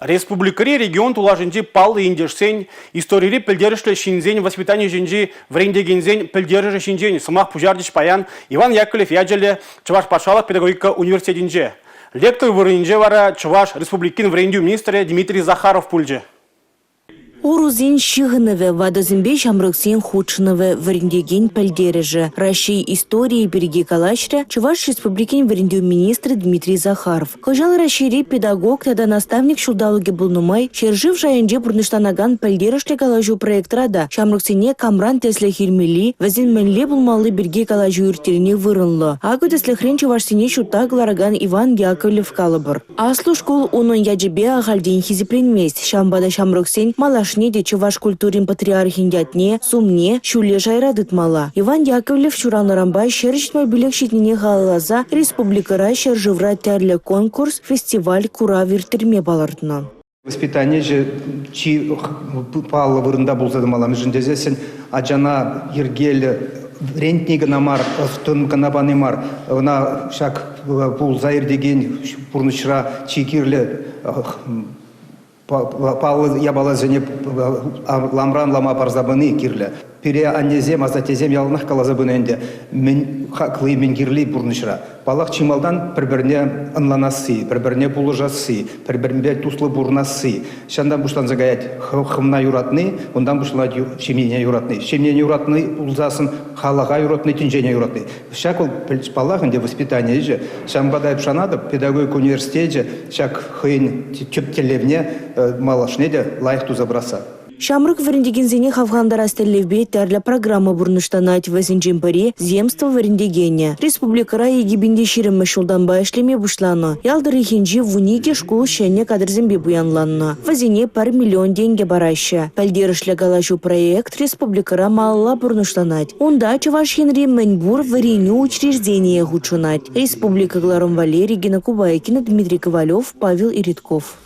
Республикӑри регион тулашӗнчи паллӑ ентешсен, историри пӗлтерӗшлӗ ҫынсен воспитани ӗҫӗнчи вӗрентекенсен пӗлтерӗшӗ ҫинчен сӑмах пуҫарчӗҫ паян Иван Яковлев ячӗллӗ Чӑваш патшалӑх педагогика университетӗнче. Лектор вырӑнӗнче вара Чӑваш Республикин вӗрентӳ министрӗ Дмитрий Захаров пулчӗ. Ӑрусен ҫыхӑнӑвӗ, ватӑсемпе ҫамрӑксен хутшӑнӑвӗ, вӗрентекен пӗлтерӗшӗ. Раҫҫей историйӗ пирки калаҫрӗ Чӑваш Республикин вӗрентӳ министрӗ Дмитрий Захаров. Кӑҫал Раҫҫейре педагог тата наставник ҫулталӑкӗ пулнӑ май ҫӗршыв шайӗнче пурнӑҫланакан пӗлтерӗшлӗ калаҫу проектра та ҫамрӑксене камран тӗслӗх илмелли, вӗсен мӗнле пулмалли пирки калаҫу ирттерни вырӑнлӑ. Акӑ тӗслӗхрен чӑвашсене ҫутта кӑларакан Иван Яковлев калӑпӑр. Аслӑ шкул унӑн ячӗпе ахальтен хисепленмест. Ҫавӑнпа та ҫамрӑксен малашне те чӑваш культурин патриархӗн ятне, сумне ҫӳллӗ шайра тытмалла. Иван Яковлев ҫуралнӑранпа 175 ҫитнине халалласа республикӑра, ҫӗршывра тӗрлӗ конкурс, фестиваль, курав ирттерме палӑртнӑ. Воспитани ӗҫӗ чи паллӑ вырӑнта пулса тӑмалла, мӗншӗн тесессӗн ачана йӗркеллӗ вӗрентни кӑна мар, ӑс-тӑн кӑна пани мар, ӑна ҫак пулса иртекен пурнӑҫра чи кирлӗ паллӑ япаласене ламран лама парса пыни кирлӗ. Пире аннесем, асаттесем яланах каласа пынӑ ӗнтӗ, мӗн хакли, мӗн кирли пурнӑҫра. Паллах, чи малтан пӗр-пӗрне ӑнланасси, пӗр-пӗрне пулӑшасси, пӗр-пӗринпе туслӑ пурӑнасси. Ҫантан пуҫланса каять хӑвна юратни, унтан пуҫланать ҫемьене юратни. Ҫемьене юратни пулсассӑн халӑха юратни, тӗнчене юратни. Ҫак вӑл, паллах ӗнтӗ, воспитани ӗҫӗ. Ҫавӑнпа та эп шанатӑп, педагогика университечӗ ҫак хӑйӗн тӗп тӗллевне малашне те лайӑх туса пырасса. Ҫамрӑк вӗрентекенсене хавхалантарас тӗллевпе тӗрлӗ программа пурнӑҫланать. Вӗсенчен пӗри – «Земство вӗрентекенӗ». Республикӑра 2020-мӗш ҫултанпа ӗҫлеме пуҫланӑ. Ял тӑрӑхӗнчи 12 шкул ҫӗнӗ кадрсемпе пуянланнӑ. Вӗсене пӗр миллион тенкӗ параҫҫӗ. Пӗлтерӗшлӗ калаҫу проект республикӑра малалла пурнӑҫланать. Унта Чӑваш Енри мӗн пур вӗренӳ учрежденийӗ хутшӑнать. Республика кӑларӑм валли Регина Кубайкина, Дмитрий Ковалев, Павел Иритков.